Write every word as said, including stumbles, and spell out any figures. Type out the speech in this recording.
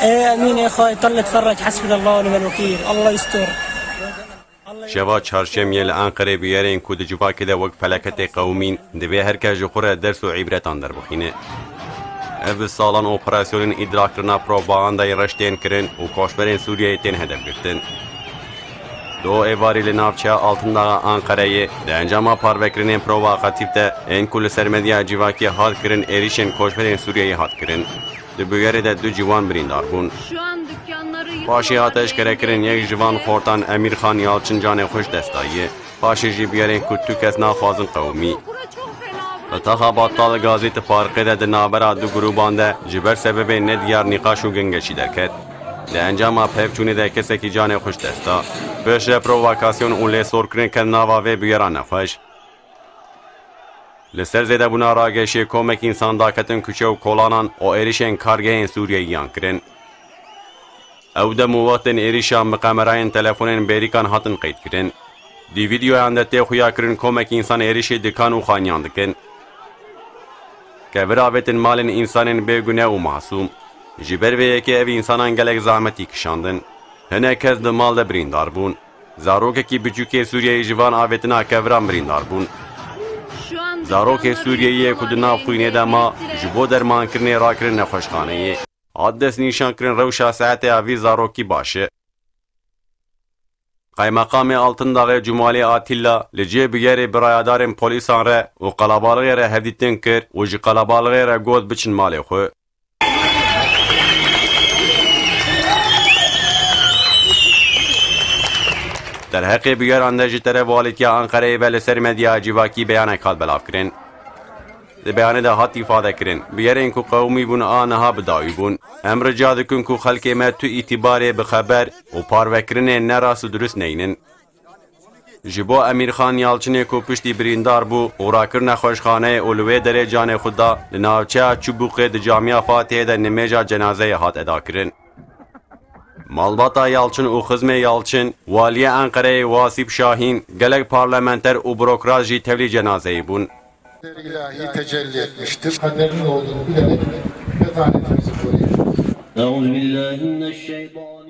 ايه امين يا اخوي، طل اتفرج، حسبنا الله ونعم الوكيل، الله يستر. Şeva çarşemiyê li Enqerê bûyerên ku di civakê de wek felaketê qewimîn, divê her kes ji xwe re ders û îbretan derbixîne. Ev bi salan operasyonên îdrakirina propagandayê reş tên kirin û koçberên Sûriyeyê tên hedefgirtin. Di êvarî li navçeya Altindaxa Enqereyê di encama parvekirinên provokatif de ên ku li ser medya civakî hat kirin êrîşên koçberên Sûriyeyê hat kirin. Di bûyerê de du ciwan birîndar bûn. Paşê hate eşkerekirin yek ji van xortan Emîrxan Yalçin canê xwe ji dest daye. Paşê jî bûyerên ku tu kes naxwazin qewimî. Li taxa Battal Gazî di parkê de di navbera du grûban de ji ber sebebên nediyar nîqaş û gengeşî derket. Di encama pevçûnê de kesekî canê xwe ji dest da. Piştre provokasyon û lêsorkirin ket nava vê bûyera nexweş. Li ser zêdebûna rageşê komek însan daketin kuçe û kolanan û êrişên kargehên Sûriyeyiyan kirin. Ew dem û wextên êrişan bi kamerayên telefonên bêrîkan hatin qeydkirin. Di vîdeoyan de tê xuyakirin komek însan êrişê dikan û xaniyan dikin. Kevir avêtin malên însanên bêgune û masûm. Ji ber vê yekê ev însanan gelek zehmetî kişandin. Hinek kes di mal de birîndar bûn. Zarokekî biçûkê Sûriyeyî ji van avêtina keviran birîndar bûn. Zarokê Sûriyeyî yê ku di nav xwînê de ma, ji bo dermankirinê rakirin nexweşxaneyê. Hat destnîşankirin rewşa sihetê ya vî zarokî baş e. Qaymeqamê Altindaxê Cumalî Atîlla li cihê bûyerê bi rayedarên polîsan re û qelebalixê re hevdîtin kir û ji qelebalixê re got biçin malê xwe. Derheqê bûyeran de ji teref walîtiya Enqereyê ve li ser medya civakî beyanek hat belavkirin. Di beyanê de hat îfadekirin, bûyerên ku qewimî bûn a niha bi dawî bûn. Em rica dikin ku xelkê me tu îtîbarê bi xeber û parvekirinên ne rast û durist neynin. Ji bo Emîrxan Yalçinê ku piştî birîndar bû û rakir nexweşxaneyê û li wê derê canê xwe da, li navçeya Çubûqê di camiya Fatihê de nimêja cenazeyê hat edakirin. Malbata Yalçin û xizmê Yalçin, waliyê Enqereyê Wasîp Şahîn, gelek parlamenter û burokrat jî tevlî cenazeyê bûn. İlahi tecelli etmiştir. Kaderinin olduğunu bilerek metanetimizi koruyacağız. أعوذ بالله من الشيطان